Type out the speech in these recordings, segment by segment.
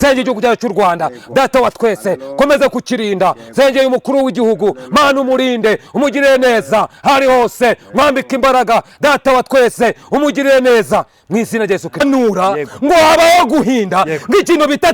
Sengera igihugu cyacu cy'u Rwanda, Data wa twese, komeza kukirinda. Sengera umukuru w'igihugu, Mana, umurinde, umugirire neza hari hose, mwambike imbaraga. Data wa twese, umugirire neza mu izina rya Yesu Kristo. Nura ngo habaho guhinda nk'ikintu bita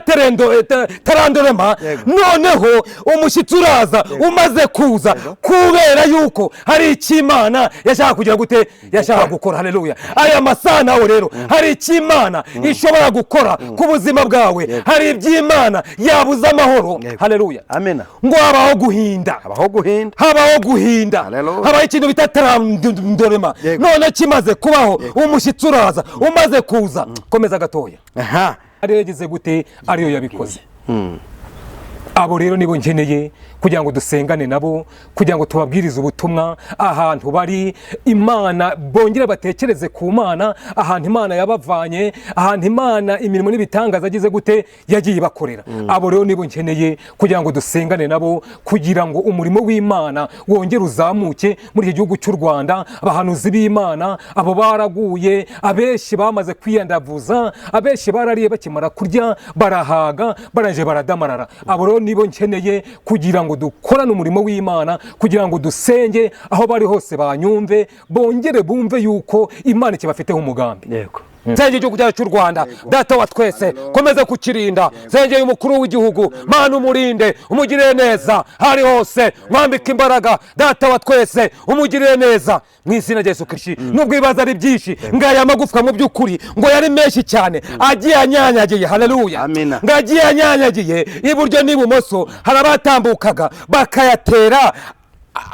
tremblement. Noneho umushyitsi uraza. Umaze kuza, kubera yuko hari icyo Imana yashaka kugira gute, yashaka gukora. Haleluya! Aya masaha nawe rero hari icyo Imana ishobora gukora ku buzima bwawe, hari iby'Imana yabuze amahoro. Haleluya! Amena. Ngo habaho guhinda. Habaho guhinda. Habaho guhinda. Haleluya. Habaho ikintu bita tremblement. None kimaze kubaho, umushyitsi uraza. Umaze kuza, komeza gatoya. Ariyo yagize gute? Ariyo yabikoze. Abo rero nibo nkeneye kugira ngo dusengane nabo, kugira ngo tubabwirize ubutumwa ahantu bari, Imana bongere batekereze ku Mana, ahantu Imana yabavanye, ahantu Imana imirimo n'ibitangaza agize gute, yagiye ibakorera. Abo rero nibo nkeneye kugira ngo dusengane nabo, kugira ngo umurimo w'Imana wongere uzamuke muri iki gihugu cy'u Rwanda. Abahanuzi b'Imana abo baraguye, abenshi bamaze kwiyandavuza, abenshi barariye, bakimara kurya barahaga, barangije baradamarara. Abo rero nibo nkeneye kugira ngo dukorane umurimo w'Imana, kugira ngo dusenge aho bari hose banyumve, bongere bumve yuko Imana ikibafiteho umugambi. Sengera igihugu cyacu cy'u Rwanda, Data wa twese, komeza kukirinda. Sengera umukuru w'igihugu, Mana, umurinde, umugirire neza hari hose, mwambike imbaraga. Data wa twese, umugirire neza mu izina rya Yesu Kristo. Nubwo ibibazo ari byinshi, ngo aya magufwa mu by'ukuri ngo yari menshi cyane, agiye anyanyagiye. Haleluya! Amina. Ngo agiye anyanyagiye iburyo n'ibumoso, hari abatambukaga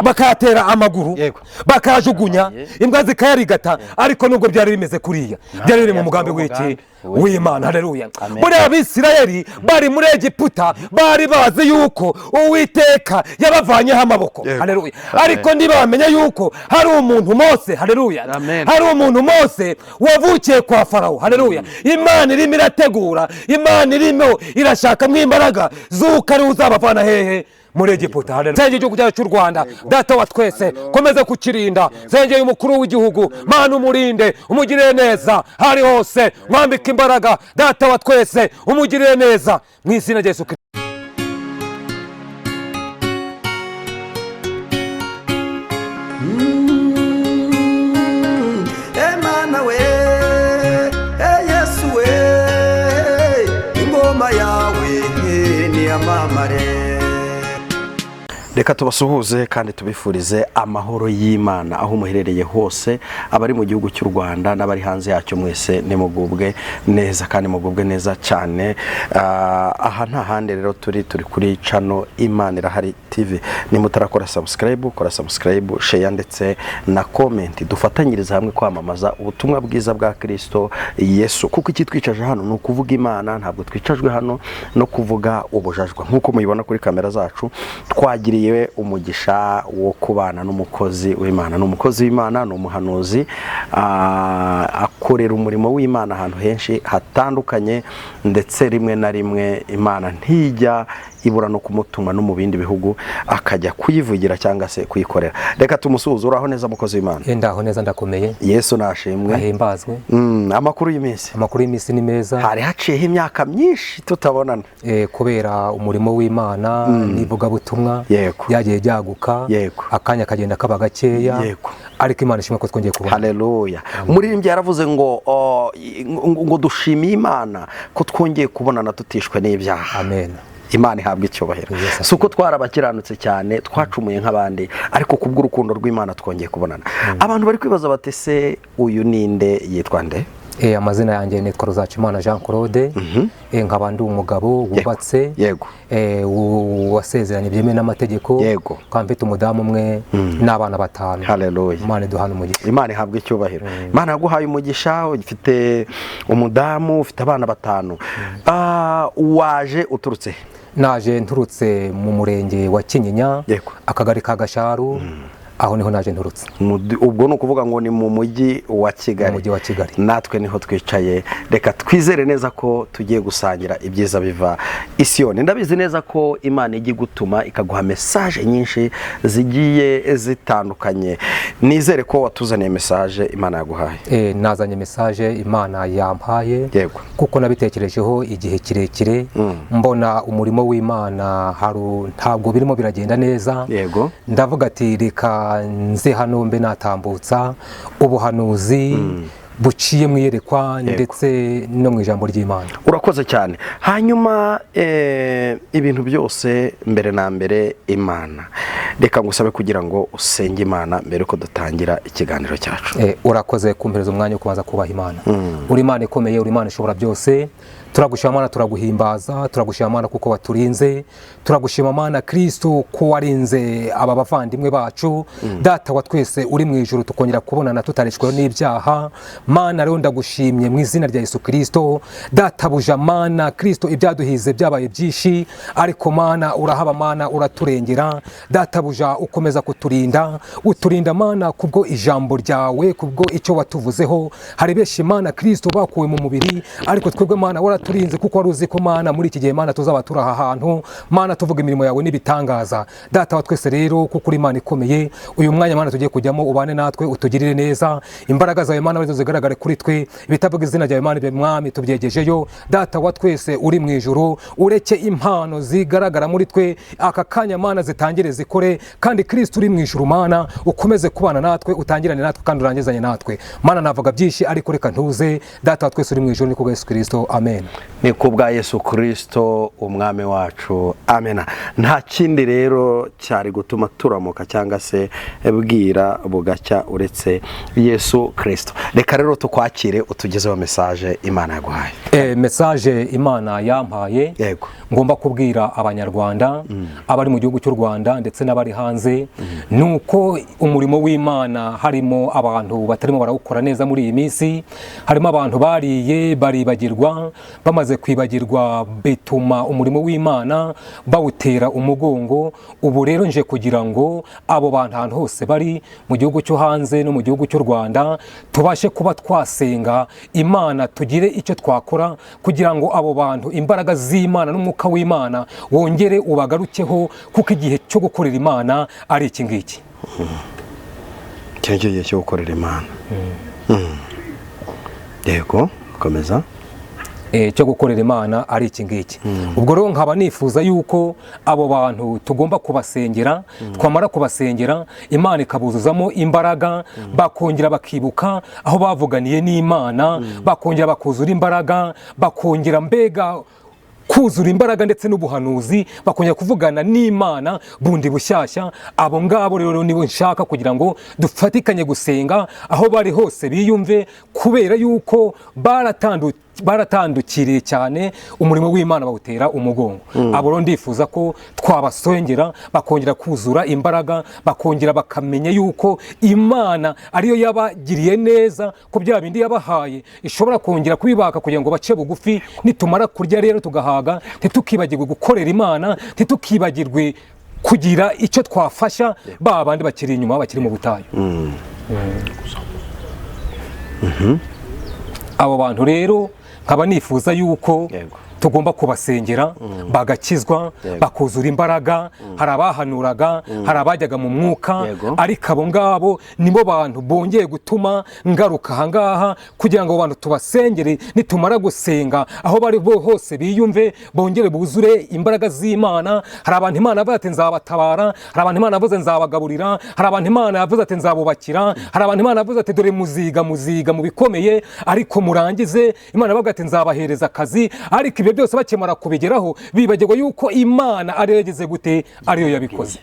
bakayatera amaguru, bakayajugunya, imbwa zikayarigata. Ariko nubwo byari bimeze kuriya, byari biri mu mugambi w'iki? W'Imana. Haleluya! Amen. Buriya Abisirayeli bari muri Egiputa bari bazi yuko Uwiteka yabavanyeho amaboko. Haleluya! Ariko ntibamenya yuko hari umuntu Mose, haleluya, Amen. hari umuntu Mose wavukiye kwa Farawo. Haleluya! Imana irimo irategura, Imana irimo irashakamo imbaraga z'uko ariwe uzabavana hehe? Muri Egiputa. Haleluya! Sengera igihugu cyacu cy'u Rwanda, Data wa twese, komeza kukirinda. Sengera umukuru w'igihugu, Mana, umurinde, umugirire neza hari hose, mwambike imbaraga. Data wa twese, umugirire neza mu izina rya Yesu Kristo. Emana we, e Yesu we, ingoma yawe niyamamare. Reka tubasuhuze kandi tubifurize amahoro y'Imana aho muherereye hose, abari mu gihugu cy'u Rwanda n'abari hanze yacyo, mwese nimugubwe neza kandi mugubwe neza cyane. Aha nta handi rero turi kuri channel Imana Irahari TV. Nimutarakora subscribe, kora subscribe, share ndetse na comment, dufatanyirize hamwe kwamamaza ubutumwa bwiza bwa Kristo Yesu, kuko ikitwicaje hano ni ukuvuga Imana, ntabwo twicajwe hano no kuvuga ubujajwa. Nk'uko mubibona kuri kamera zacu, twagiriye umugisha wo kubana n'umukozi w'Imana. Ni umukozi w'Imana, ni umuhanuzi, akorera umurimo w'Imana ahantu henshi hatandukanye, ndetse rimwe na rimwe Imana ntijya ibura no kumutuma no mu bindi bihugu akajya kuyivugira cyangwa se kuyikorera. Reka tumusuhuze. Uraho neza, mukozi w'Imana? Ndaho neza, ndakomeye. Yesu nashimwe. Ahimbazwe. Amakuru y'iminsi? Amakuru y'iminsi ni meza. Hari haciyeho imyaka myinshi tutabonana. Kubera umurimo w'Imana n'ivugabutumwa byagiye byaguka, akanya kagenda kaba gakeya, ariko Imana ishimwe ko twongeye kubona. Haleluya! Umuririmbyi yaravuze ngo oh, ngo dushimiye Imana ko twongeye kubonana tutishwe n'ibyaha. Amen. Imana ihabwa icyubahiro. Yes. Si uko twarabakiranutse cyane, twacumuye nk'abandi, ariko kubw'urukundo rw'Imana twongeye kubonana. Abantu bari kwibaza bati: "Se uyu ninde? Yitwa nde?" Amazina yanjye nitwa Ruzacimana Jean Claude. Nkaba ndi umugabo wubatse, wasezeranye byemewe n'amategeko, nkaba mfite umudamu umwe n'abana batanu. Haleluya. Imana iduhana umugisha. Imana ihabwa icyubahiro. Imana yaguhaye umugisha, ufite umudamu, ufite abana batanu. Waje uturutse he? Naje nturutse mu murenge wa Kinyinya, akagari ka Gasharu, aho niho naje nturutse. Ubwo ni ukuvuga ngo ni mu mujyi wa Kigali. Mu mujyi wa Kigali. Natwe niho twicaye. Reka twizere neza ko tugiye gusangira ibyiza biva Isiyoni. Ndabizi neza ko Imana ijya igutuma ikaguha message nyinshi zigiye zitandukanye. Nizere ko watuzaniye message Imana yaguhaye. Nazanye message Imana yampaye. Kuko nabitekerejeho igihe kirekire, mbona umurimo w'Imana ntabwo birimo biragenda neza. Ndavuga ati reka nze hano mbe natambutsa ubuhanuzi buciye mu iyerekwa ndetse no mu ijambo ry'Imana. Urakoze cyane. Hanyuma ibintu byose mbere na mbere Imana, reka ngusabe kugira ngo usenge Imana mbere yuko dutangira ikiganiro cyacu. Urakoze kumpereza umwanya wo kubanza kubaha Imana. Uri Imana ikomeye, uri Imana ishobora byose. Turagushima Mana, turaguhimbaza, turagushima Mana kuko waturinze, turagushima Mana Kristo ko warinze aba bavandimwe bacu. Data wa twese uri mu ijuru, tukongera kubonana tutarishweho n'ibyaha. Mana rero ndagushimye mu izina rya Yesu Kristo. Databuja Mana Kristo, ibyaduhize byabaye byinshi, ariko Mana urahaba, Mana uraturengera. Databuja ukomeza kuturinda, uturinda Mana kubwo ijambo ryawe, kubwo icyo watuvuzeho. Hari benshi Mana Kristo bakuwe mu mubiri, ariko twebwe Mana waraturinze, kuko wari uzi ko Mana muri iki gihe Mana tuzaba turi aha hantu, Mana tuvuga imirimo yawe n'ibitangaza. Data wa twese rero, kuko uri Imana ikomeye, uyu mwanya Mana tugiye kujyamo ubane natwe, utugirire neza, imbaraga zawe Mana arizo zigaragare kuri twe, ibitavuga izina ryawe Mana ibyo Mwami tubyegejeyo. Data wa twese uri mu ijuru, ureke impano zigaragara muri twe aka kanya Mana zitangire zikore, kandi Kristo uri mu ijuru Mana ukomeze kubana natwe, utangirane natwe kandi urangizanye natwe. Mana navuga byinshi ariko reka ntuze. Data wa twese uri mu ijuru, ni kubwa Yesu Kristo, amen. Ni kubwa Yesu Kristo umwami wacu, amena. Nta kindi rero cyari gutuma turamuka cyangwa se bwira bugacya uretse Yesu Kristo. Reka rero tukwakire utugezeho message Imana yaguhaye. Message Imana yampaye ngomba kubwira abanyarwanda, abari mu gihugu cy'u Rwanda ndetse n'abari hanze, nuko umurimo w'Imana harimo abantu batarimo barawukora neza muri iyi minsi. Harimo abantu bariye baribagirwa, bamaze kwibagirwa bituma umurimo w'Imana bawutera umugongo. Ubu rero nje kugira ngo abo bantu ahantu hose bari mu gihugu cyo hanze no mu gihugu cy'u Rwanda tubashe kuba twasenga Imana, tugire icyo twakora kugira ngo abo bantu imbaraga z'Imana n'umwuka w'Imana wongere ubagarukeho, kuko igihe cyo gukorera Imana ari iki ngiki. Iki nicyo gihe cyo gukorera Imana. Yego, komeza. Cyo gukorera Imana ari iki ngiki. Ubwo rero nkaba nifuza yuko abo bantu tugomba kubasengera, twamara kubasengera Imana ikabuzuzamo imbaraga, bakongera bakibuka aho bavuganiye n'Imana, bakongera bakuzura imbaraga, bakongera mbega kuzura imbaraga ndetse n'ubuhanuzi, bakongera kuvugana n'Imana bundi bushyashya. Abo ngabo rero nibo nshaka kugira ngo dufatikanye gusenga aho bari hose biyumve, kubera yuko baratandukiriye cyane umurimo w'Imana bawutera umugongo. Abo rero ndifuza ko twabasengera bakongera kuzura imbaraga, bakongera bakamenya yuko Imana ariyo yabagiriye neza, ko bya bindi yabahaye ishobora kongera kubibaka kugira ngo bace bugufi. Nitumara kurya rero tugahaga, ntitukibagirwe gukorera Imana, ntitukibagirwe kugira icyo twafasha ba bandi bakiri inyuma, bakiri mu butayu. Abo bantu rero nkaba nifuza yuko tugomba kubasengera bagakizwa, bakuzura imbaraga. Hari abahanuraga, hari abajyaga mu mwuka, ariko abo ngabo nibo bantu bongeye gutuma ngaruka aha ngaha kugira ngo abantu tubasengere. Nitumara gusenga aho bari hose biyumve, bongere buzure imbaraga z'Imana. Hari abantu Imana yavuze ati nzabatabara, hari abantu Imana yavuze nzabagaburira, hari abantu Imana yavuze ati nzabubakira, hari abantu Imana yavuze ati dore muziga muziga mu bikomeye ariko murangize. Imana yavuze ati nzabahereza akazi, ariko ibyo byose bakemara kubigeraho bibagirwa yuko Imana ariyo yagize gute, ariyo yabikoze.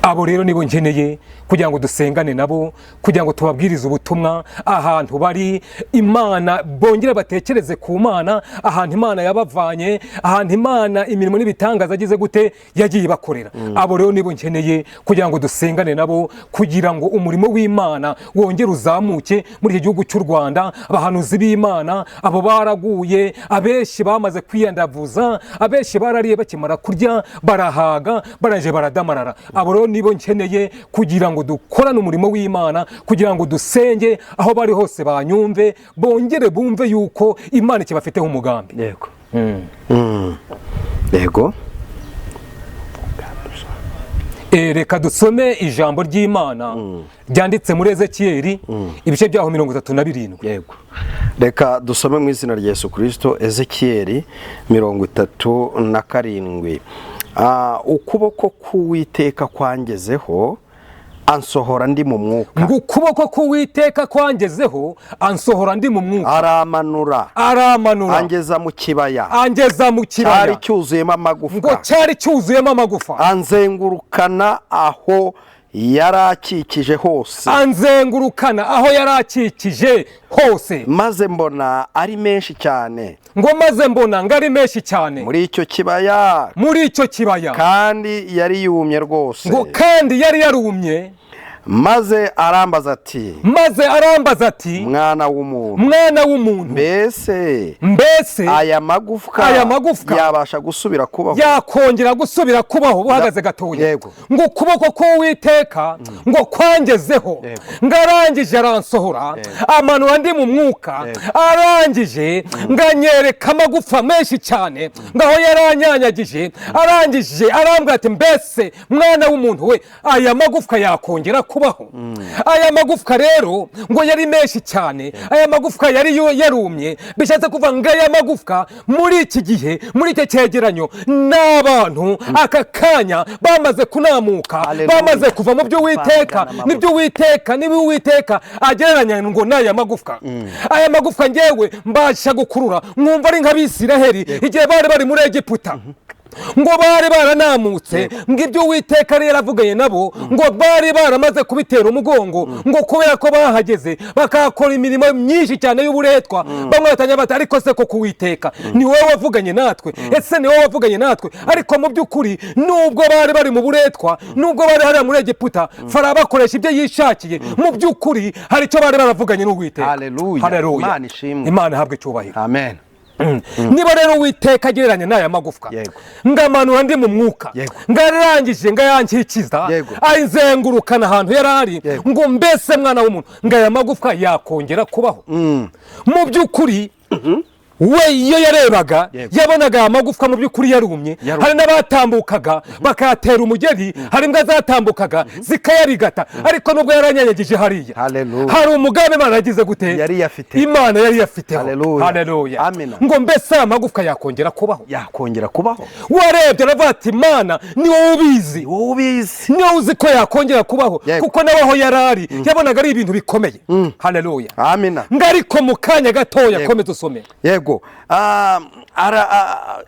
Abo rero nibo nkeneye kugira ngo dusengane nabo, kugira ngo tubabwirize ubutumwa ahantu bari. Imana bongere batekereze ku Mana, ahantu Imana yabavanye, ahantu Imana imirimo n'ibitangaza agize gute yagiye bakorera. Abo rero nibo nkeneye kugira ngo dusengane nabo, kugira ngo umurimo w'Imana wongere uzamuke muri iki gihugu cy'u Rwanda. Abahanuzi b'Imana abo baraguye, abenshi bamaze kwiyandavuza, abenshi barariye bakimara kurya barahaga, baraje baradamarara. Abo rero nibo nkeneye kugira ngo dukorane umurimo w'Imana, kugira ngo dusenge aho bari hose banyumve, bongere bumve yuko Imana ikibafiteho umugambi. Yego. Yego. Reka dusome ijambo ry'Imana ryanditse muri Ezekiyeli ibice byaho 37. Yego. Reka dusome mu izina rya Yesu Kristo Ezekiyeli 37. Ukuboko k'Uwiteka kwangezeho ansohora ndi mu mwuka. Ngo ukuboko k'Uwiteka kwangezeho ansohora ndi mu mwuka. Aramanura. Angeza mu kibaya. Cyari cyuzuyemo amagufa. Ngo cyari cyuzuyemo amagufa. Anzengurukana aho yarakikije hose. Maze mbona ari menshi cyane. Ngo maze mbona ngari menshi cyane. Muri icyo kibaya. Kandi yari yumye rwose. Ngo kandi yari yarumye. Maze arambaza ati mwana w'umuntu, mbese aya magufwa yabasha gusubira kubaho, yakongera gusubira kubaho? Buhagaze gatoya. Ngo ukuboko k'Uwiteka ngo kwangezeho, ngarangije aransohora amanura ndi mu mwuka, arangije nganyereka amagufa menshi cyane, ngaho yaranyanyagije, arangije arambwira ati mbese mwana w'umuntu we, aya magufwa yakongera kubaho? Aya magufwa rero ngo yari menshi cyane, aya magufwa yari yarumye, bishatse kuvuga ngo aya magufwa muri iki gihe, muri icyo cyegeranyo, n'abantu aka kanya bamaze kunamuka, bamaze kuva mu byo Uwiteka, nibyo Uwiteka, niba Uwiteka agereranya ngo n'aya magufwa. Aya magufwa ngewe mbasha gukurura nkumva ari nk'Abisiraheli igihe bari bari muri Egiputa. Ngo bari baranamutse, ngo ibyo Uwiteka rero yaravuganye nabo, ngo bari baramaze kubitera umugongo, ngo kubera ko bahageze bakakora imirimo myinshi cyane y'uburetwa, bamwe batanya bati ariko se koko Uwiteka ni wowe wavuganye natwe? Ese ni wowe wavuganye natwe? Ariko mu by'ukuri nubwo bari bari mu buretwa, nubwo bari hariya muri Egiputa, Farawo bakoresha ibyo yishakiye, mu by'ukuri hari icyo bari baravuganye n'Uwiteka. Haleluya. Imana ishimwe. Imana ihabwe icyubahiro. Amen. Niba rero Uwiteka agereranya n'aya magufwa, ngamanura ndi mu mwuka, ngarangije ngayankikiza, ayizengurukana ahantu yari ari, ngo mbese mwana w'umuntu, ngo aya magufwa yakongera kubaho? Mu by'ukuri we iyo yarebaga yabonaga aya magufwa mu by'ukuri yarumye. Hari n'abatambukaga bakayatera umugeri, hari imbwa zatambukaga zikayarigata, ariko nubwo yaranyanyagije hariya, hari umugambi Imana yagize gute? Imana yari yafiteho. Haleluya. Ngo mbese aya magufwa yakongera kubaho? Yakongera kubaho. Warebye aravuga ati Imana ni wowe ubizi, ni wowe uzi ko yakongera kubaho, kuko nawe aho yari ari yabonaga ari ibintu bikomeye. Haleluya. Amina. Ngariko mu kanya gatoya komeza usome. Yego.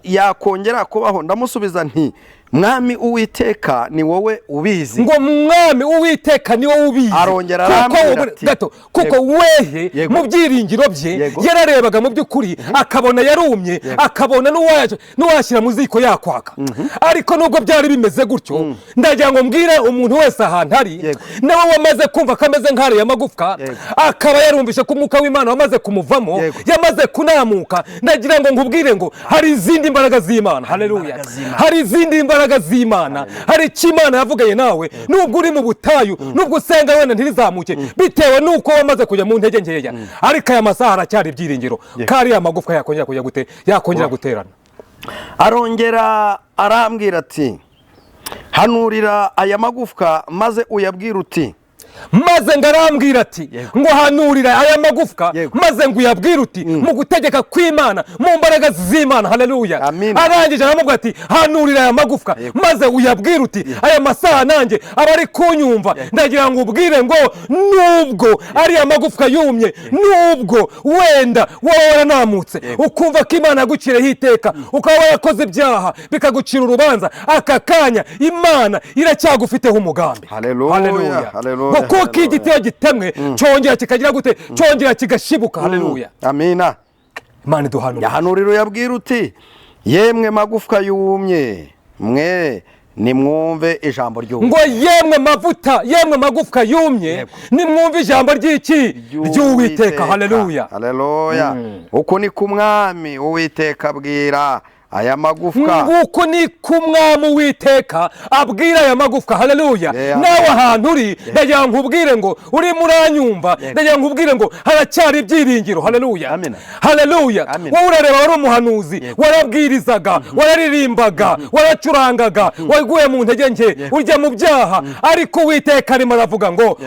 Yakongera kubaho. Ndamusubiza nti Mwami Uwiteka ni wowe ubizi. Ngo Mwami Uwiteka ni wowe ubizi. Arongera arambwira ati gato, kuko wehe mu byiringiro bye yararebaga mu by'ukuri akabona yarumye, akabona n'uwashyira mu ziko yakwaka. Ariko nubwo byari bimeze gutyo, ndagira ngo mbwire umuntu wese ahantu ari, nawe wamaze kumva kameze nk'ari ya magufwa, akaba yarumvishe ko umwuka w'Imana wamaze kumuvamo, yamaze kunamuka, ndagira ngo nkubwire ngo hari izindi mbaraga z'Imana. Haleluya. Hari izindi mbaraga z'Imana, hari icyo Imana yavuganye nawe, nubwo uri mu butayu, nubwo usenga wenda ntirizamuke bitewe nuko wamaze kujya mu ntege nkeya, ariko aya masaha aracyari ibyiringiro kari ya magufwa yakongera kujya gute? Yakongera guterana. Arongera arambwira ati hanurira aya magufwa maze uyabwira uti. Maze ngarambwira ati ngo hanurira aya magufwa maze ngo uyabwire uti, mu gutegeka kw'Imana, mu mbaraga z'Imana. Haleluya. Arangije aramubwira ati hanurira aya magufwa maze uyabwire uti, aya masaha nanjye abari kunyumva ndagira ngo ubwire ngo nubwo ari amagufwa yumye, nubwo wenda wowe waranamutse ukumva ko Imana yagucireho iteka, ukaba warakoze ibyaha bikagucira urubanza, aka kanya Imana iracyagufiteho umugambi. Haleluya. Haleluya. Kuko igiti gitemwe cyongera kikagira gute? Cyongera kigashibuka. Haleluya. Amina. Imana iduhanura. Yahanurira uyabwira uti yemwe magufwa yumye mwe nimwumve ijambo ry'Uwiteka. Ngo yemwe mavuta, yemwe magufwa yumye, nimwumve ijambo ry'iki? Ry'Uwiteka. Haleluya. Haleluya. Uko ni ku Mwami Uwiteka abwira Aya magufwa. Nguko ni kumwami Uwiteka abwira aya magufwa. Haleluya. Nawe ahantu uri ndagira nkubwire ngo uri muranyumva, ndagira nkubwire ngo haracyari ibyiringiro. Haleluya. Haleluya. Wowe urareba wari umuhanuzi, warabwirizaga, wararirimbaga, waracurangaga, waguye mu ntege nke, ujya mu byaha, ariko Uwiteka arimo aravuga ngo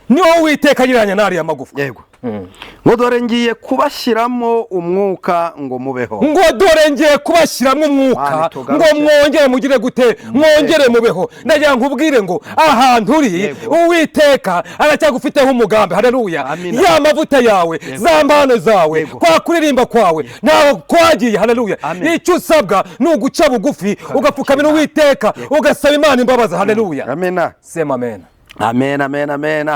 ni wowe Uwiteka agiranye n'ariya magufwa. Yego. Ngo dore ngiye kubashyiramo umwuka ngo mubeho. Ngo dore ngiye kubashyiramo umwuka ngo mwongere mugire gute, mwongere mubeho. Ndagira nkubwire ngo ahantu uri Uwiteka aracyagufiteho umugambi. Haleluya. Ya mavuta yawe, za mpano zawe, kwa kuririmba kwawe ntaho kwagiye. Haleluya. Icyo usabwa ni uguca bugufi, ugapfukamira Uwiteka, ugasaba Imana imbabazi. Haleluya. Amina. Sema amen. Amen, amen, amen.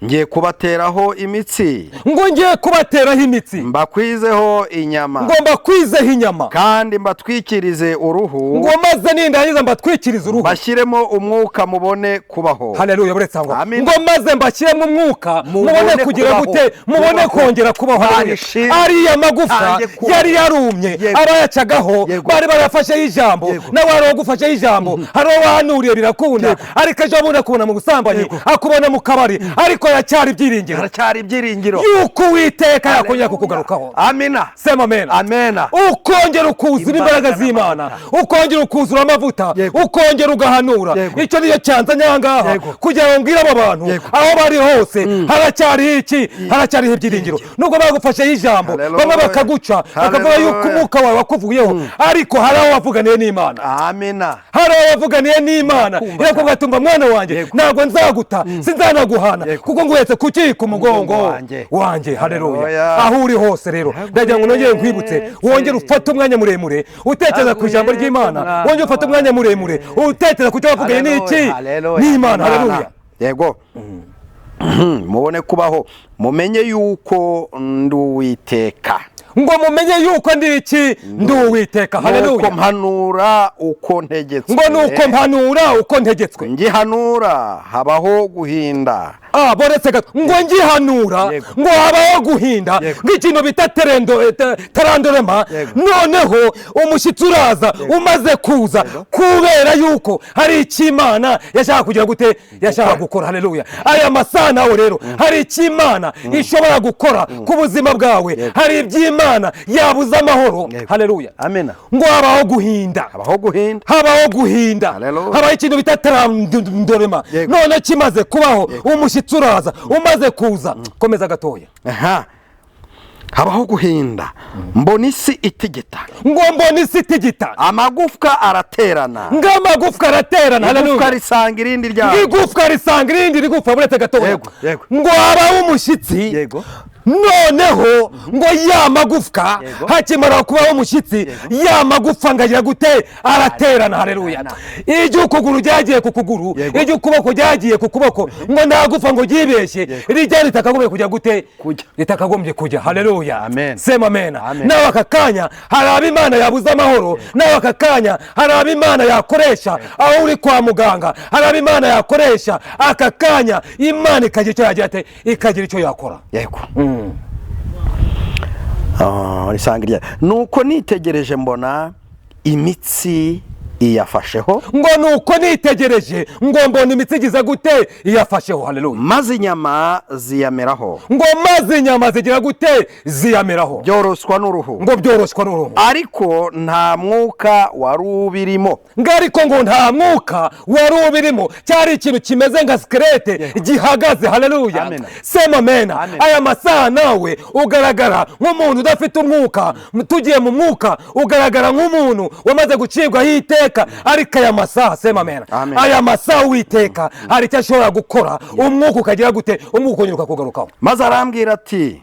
Ngiye kubateraho imitsi. Ngo ngiye kubateraho imitsi. Mbakwizeho inyama. Ngo mbakwizeho inyama. Kandi mbatwikirize uruhu. Ngo maze nindangiza mbatwikirize uruhu. Bashyiremo umwuka mubone kubaho. Haleluya. Buretse ngo. Ngo maze mbashyiremo umwuka mubone kugira gute, mubone kongera kubaho. Ariya magufa yari yarumye, abayacagaho bari barafashe ijambo, nawe warogufashe ijambo, hari wahanuriye birakunda, ariko ejo bundi akubona mu busambanyi, akubona mu kabari, ariko aracyari ibyiringiro. Aracyari ibyiringiro yuko Uwiteka yakongera kukugarukaho. Amina. Sema amen. Amena. Ukongera ukuzura imbaraga z'Imana, ukongera ukuzura amavuta, ukongera ugahanura. Icyo niyo cyanzanye aha ngaha kugira ngo mbwire abo bantu aho bari hose haracyari iki, haracyari ibyiringiro. Nubwo bagufashe ijambo bamwe bakaguca bakavuga yuko umwuka wawe wakuvuyeho, ariko hari aho wavuganiye n'Imana. Amina. Hari aho wavuganiye n'Imana irakuvuga tumva mwana wanjye ntabwo nzaguta, sinzanaguhana, kuko nguhetse kuki ku mugongo wanjye. Haleluya. Aho uri hose rero ndagira ngo nongere nkwibutse, wongere ufate umwanya muremure utekereza ku ijambo ry'Imana, wongere ufate umwanya muremure utekereza ku cyo wavuganye n'iki n'Imana. Haleluya. Yego. Mubone kubaho, mumenye yuko ndi Uwiteka. Ngo mumenye yuko ndi iki, ndi Uwiteka. Haleluya. Nuko mpanura uko ntegetswe. Ngo nuko mpanura uko ntegetswe. Ngihanura habaho guhinda. Boretse gato. Ngo ngihanura ngo habaho guhinda nk'ikintu bita tarandorema. Noneho umushyitsi uraza umaze kuza kubera yuko hari icy'Imana yashaka kugira gute, yashaka gukora. Haleluya. Aya masaha nawe rero hari icy'Imana ishobora gukora ku buzima bwawe, hari iby'Imana yabuze amahoro. Haleluya. Amina. Ngo habaho guhinda. Habaho guhinda. Habaho guhinda. Habaho ikintu bita tarandorema. None kimaze kubaho umushyitsi uraza umaze kuza. Komeza gatoya. Aha. Habaho guhinda. Mbona isi itigita. Ngo mbona isi itigita. Amagufwa araterana. Ngo amagufwa araterana. Haleluya. Igufwa risanga irindi ryayo. Igufwa risanga irindi rigufa. Buretse gatoya. Ngo habaho umushyitsi. Yego. Noneho ngo ya magufwa hakimara kubaho umushyitsi, ya magufa ngagira gute, araterana. Haleluya. Ijya ukuguru ryagiye ku kuguru, ijya ukuboko ryagiye ku kuboko, ngo nta gufa ngo ryibeshye rijya ritakagombye kujya gute, ritakagombye kujya. Haleluya. Amen. Sema amen. Nawe aka kanya hari ab'Imana yabuze amahoro, nawe aka kanya hari ab'Imana yakoresha aho uri kwa muganga, hari ab'Imana yakoresha aka kanya Imana ikagira icyo yagira ate, ikagira icyo yakora. Yego. Nuko nitegereje mbona imitsi iyafasheho. Ngo nuko nitegereje ngo mbona imitsi igize gute, iyafasheho. Haleluya. Maze inyama ziyameraho. Ngo maze inyama zigira gute, ziyameraho. Byoroswa n'uruhu. Ngo byoroswa n'uruhu. Ariko nta mwuka wari ubirimo. Ngo ariko ngo nta mwuka wari ubirimo. Cyari ikintu kimeze nka skelete gihagaze. Haleluya. Sema amena. Aya masaha nawe ugaragara nk'umuntu udafite umwuka. Tugiye mu mwuka ugaragara nk'umuntu wamaze gucibwa iteka, ariko aya masaha, sema amena, aya masaha Uwiteka hari icyo ashobora gukora, umwuka ukagira gute, umwuka ukongera ukakugarukaho. Maze arambwira ati,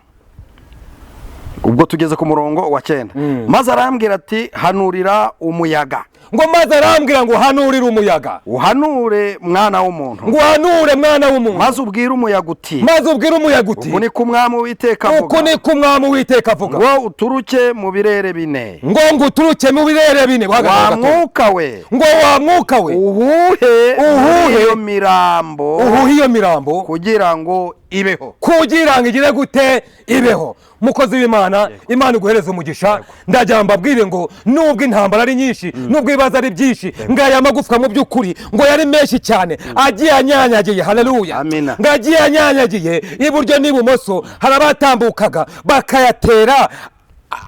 ubwo tugeze ku murongo wa 9, maze arambwira ati hanurira umuyaga. Ngo maze arambwira ngo hanurire umuyaga. Uhanure mwana w'umuntu. Ngo uhanure mwana w'umuntu. Maze ubwire umuyaga uti. Maze ubwire umuyaga uti. Uku ni ko Umwami Uwiteka avuga. Uku ni ko Umwami Uwiteka avuga. Ngo uturuke mu birere bine. Ngo ngo uturuke mu birere bine. Wa mwuka we. Ngo wa mwuka we. Uhuhe. Uhuhe iyo mirambo. Uhuhe iyo mirambo. Kugira ngo Ibeho. Kugira ngo igire gute? Ibeho. Mukozi w'Imana, Imana iguhereze umugisha. Ndagira mbabwire ngo nubwo intambara ari nyinshi, nubwo ibibazo ari byinshi, ngo aya magufwa mu by'ukuri ngo yari menshi cyane, agiye anyanyagiye. Haleluya. Amina. Ngo agiye anyanyagiye iburyo n'ibumoso, hari abatambukaga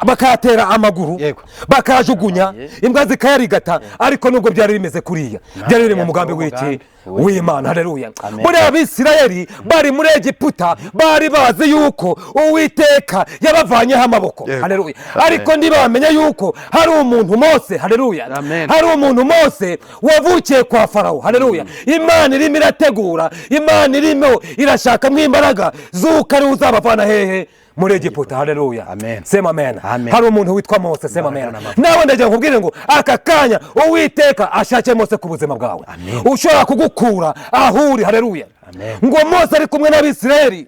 bakayatera amaguru, bakayajugunya, imbwa zikayarigata. Ariko nubwo byari bimeze kuriya, byari biri mu mugambi w'iki? W'Imana. Haleluya. Amen. Muri Abisirayeli bari muri Egiputa bari bazi yuko Uwiteka yabavanyeho amaboko. Haleluya. Ariko ntibamenya yuko hari umuntu Mose, haleluya, Amen. hari umuntu Mose wavukiye kwa Farawo. Haleluya. Imana irimo irategura, Imana irimo irashakamo imbaraga z'uko ariwe uzabavana hehe? Muri Egiputa. Haleluya. Amen. Sema amen. Amen. Hari umuntu witwa Mose. Sema amen. Imbaraga n'amavuta. Nawe ndagira ngo nkubwire ngo aka kanya Uwiteka ashake Mose ku buzima bwawe, Amen. ushobora kugukura aho uri. Haleluya. Amen. Ngo Mose ari kumwe n'Abisirayeli,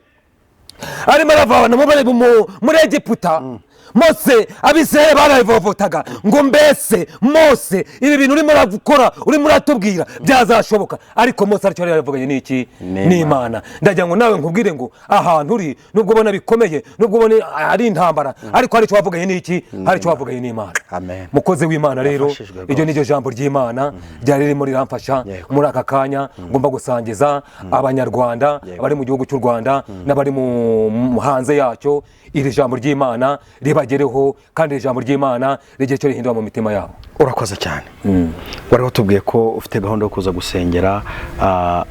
arimo aravana muri Egiputa. Mose, Abisirayeli barabivovutaga ngo mbese Mose, ibi bintu urimo urakora, urimo uratubwira, byazashoboka? Ariko Mose aricyo yari yaravuganye n'iki? N'Imana. N'Imana. Ndagira ngo nawe nkubwire ngo ahantu uri, nubwo ubona bikomeye, nubwo ubona ari intambara, ariko hari icyo wavuganye n'iki? Hari icyo wavuganye n'Imana. Amen. Mukozi w'Imana rero, Nafashijwe rwose. iryo ni ryo jambo ry'Imana ryari ririmo riramfasha muri aka kanya ngomba gusangiza Abanyarwanda abari mu gihugu cy'u Rwanda n'abari mu hanze yacyo. Iri jambo ry'Imana ribagereho, kandi iri jambo ry'Imana rigire icyo rihindura mu mitima yabo. Urakoze cyane. Wari watubwiye ko ufite gahunda yo kuza gusengera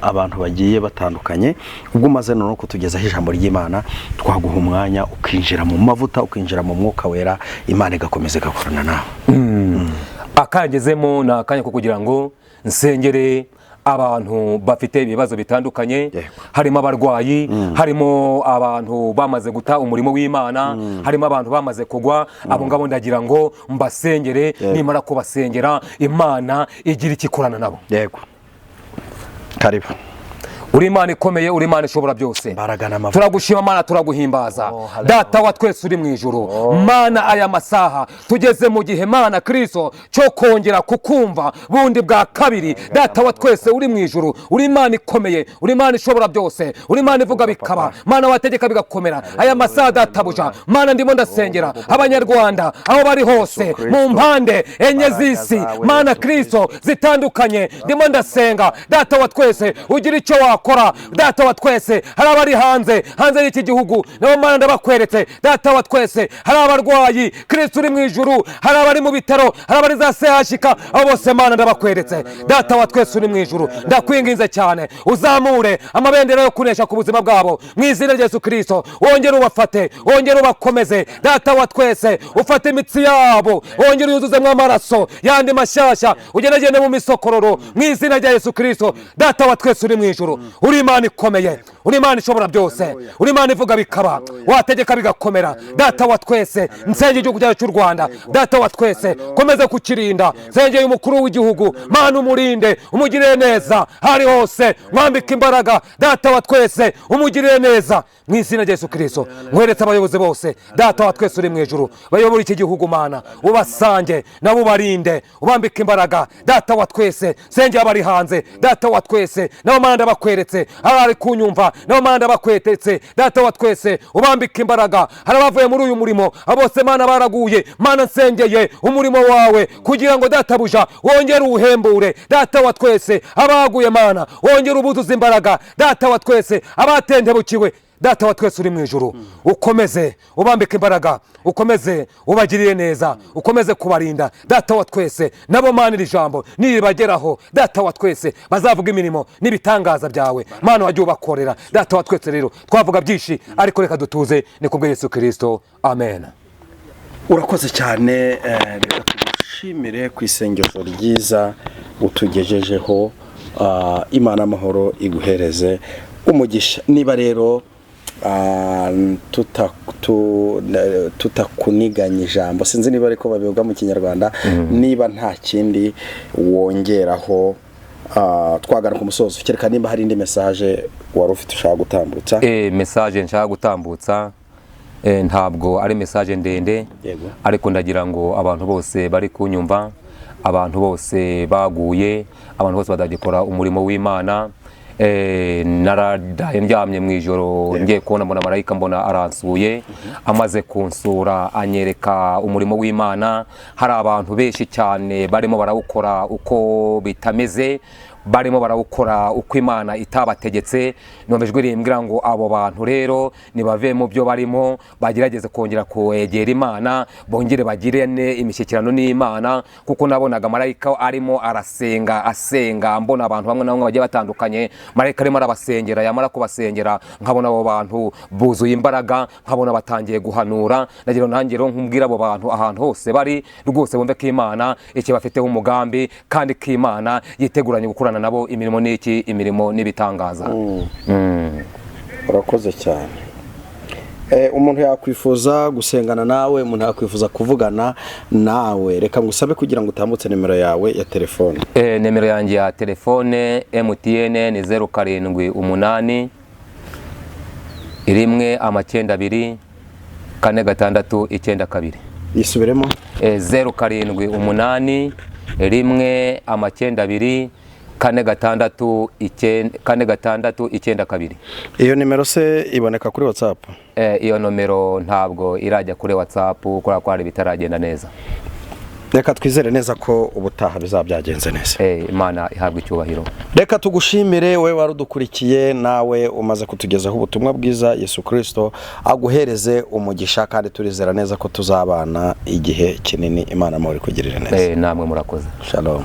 abantu bagiye batandukanye. Ubwo umaze noneho kutugezaho ijambo ry'Imana, twaguha umwanya ukinjira mu mavuta, ukinjira mu mwuka wera, Imana igakomeza igakorana nawe. Akangezemo ni akanya ko kugira ngo nsengere abantu bafite ibibazo bitandukanye, harimo abarwayi, harimo abantu bamaze guta umurimo w'Imana, harimo abantu bamaze kugwa. Abo ngabo ndagira ngo mbasengere. Nimara kubasengera, Imana igira icyo ikorana nabo. Yego, karibu. Uri Imana ikomeye, uri Imana ishobora byose. Imbaraga n'amavuta. Turagushima Mana, turaguhimbaza. Oh, hallelujah. Data wa twese uri mu ijuru, Mana, aya masaha tugeze mu gihe, Mana Kristo, cyo kongera kukumva bundi bwa kabiri. Data wa twese uri mu ijuru, uri Imana ikomeye, uri Imana ishobora byose, uri Imana ivuga bikaba, Mana wategeka bigakomera. Aya masaha, databuja Mana, ndimo ndasengera Abanyarwanda aho bari hose mu mpande enye z'isi, Mana Kristo, zitandukanye. Ndimo ndasenga, Data wa twese, ugira icyo wakora. Data wa twese, hari abari hanze y'iki gihugu, nabo Mana ndabakweretse. Data wa twese, hari abarwayi, Kristo uri mu ijuru, hari abari mu bitaro, hari abari za CHK, abo bose Mana ndabakweretse. Data wa twese uri mu ijuru, ndakwinginze cyane, uzamure amabendera yo kunesha ku buzima bwabo mu izina rya Yesu Kristo. Wongere ubafate, wongere ubakomeze. Data wa twese, ufate imitsi yabo, wongere uyuzuzemo amaraso yandi mashyashya, ugendagende mu misokororo mu izina rya Yesu Kristo. Data wa twese uri mu ijuru, uri Imana ikomeye, uri Imana ishobora byose, uri Imana ivuga bikaba, wategeka bigakomera. Data wa twese, nsenge igihugu cyacu cy'u Rwanda. Data wa twese, komeze kukirinda. Nsengeye umukuru w'igihugu, Mana, umurinde, umugirire neza hari hose, mwambike imbaraga. Data wa twese, umugirire neza mu izina rya Yesu Kristo. Nkweretse abayobozi bose, Data wa twese uri mu ijuru, bayobora iki gihugu. Mana, ubasange nabo, ubarinde, ubambike imbaraga. Data wa twese, nsengeye abari hanze. Data wa twese, nabo Mana ndabakweretse. Abari kunyumva nabo Mana ndabakweretse. Data wa twese, ubambike imbaraga. Hari abavuye muri uyu murimo, abo bose Mana baraguye. Mana, nsengeye umurimo wawe kugira ngo databuja wongere uwuhembure. Data wa twese, abaguye Mana wongere ubuzuze imbaraga. Data wa twese, abatentebukiwe, Data wa twese uri mu ijuru, ukomeze ubambike imbaraga, ukomeze ubagirire neza, ukomeze kubarinda. Data wa twese, nabo Mana, iri jambo niribageraho, Data wa twese, bazavuga imirimo n'ibitangaza byawe, Mana, wajya ubakorera. Data wa twese, rero twavuga byinshi, ariko reka dutuze. Ni kubwa Yesu Kristo, amen. Urakoze cyane. Reka tugushimire ku isengesho ryiza utugejejeho. Imana amahoro iguhereze umugisha. Niba rero tutakuniganya ijambo, sinzi niba ariko babivuga mu Kinyarwanda, niba nta kindi wongeraho, twagana ku musozo, kereka nimba hari indi message wari ufite ushaka gutambutsa. Message nshaka gutambutsa, ntabwo ari message ndende, ariko ndagira ngo abantu bose bari kunyumva, abantu bose baguye, abantu bose badagikora umurimo w'Imana, Naradaye ndyamye mu ijoro, ngiye kubona mbona marayika, mbona aransuye. Amaze kunsura anyereka umurimo w'Imana. Hari abantu benshi cyane barimo barawukora uko bitameze, barimo barawukora uko Imana itabategetse. Numva ijwi rimbwira ngo abo bantu rero nibave mu byo barimo, bagerageze kongera kwegera Imana, bongere bagirane imishyikirano n'Imana, kuko nabonaga marayika arimo arasenga asenga, mbona abantu bamwe na bamwe bagiye batandukanye, marayika arimo arabasengera. Yamara kubasengera nkabona abo bantu buzuye imbaraga, nkabona batangiye guhanura. Nagira ngo nanjye rero nkubwire abo bantu ahantu hose bari rwose bumve ko Imana ikibafiteho umugambi, kandi ko Imana yiteguranye gukorana nabo imirimo n'iki, imirimo n'ibitangaza. Urakoze cyane. Umuntu yakwifuza gusengana nawe, umuntu yakwifuza kuvugana nawe, reka ngusabe kugira ngo utambutse nimero yawe ya telefone. Nimero yanjye ya telefone MTN ni 078 1 92 4 6 9 2. Yisubiremo. 078 1 92 4 6 9 4 6 9 2. Iyo nimero se iboneka kuri WhatsApp? Iyo nomero ntabwo irajya kuri WhatsApp kubera ko hari bitaragenda neza. Reka twizere neza ko ubutaha bizaba byagenze neza. Imana ihabwa icyubahiro. Reka tugushimire wowe wari udukurikiye, nawe umaze kutugezaho ubutumwa bwiza. Yesu Kirisito aguhereze umugisha, kandi turizera neza ko tuzabana igihe kinini. Imana amahoro ikugirire neza. Namwe murakoze. Shalom.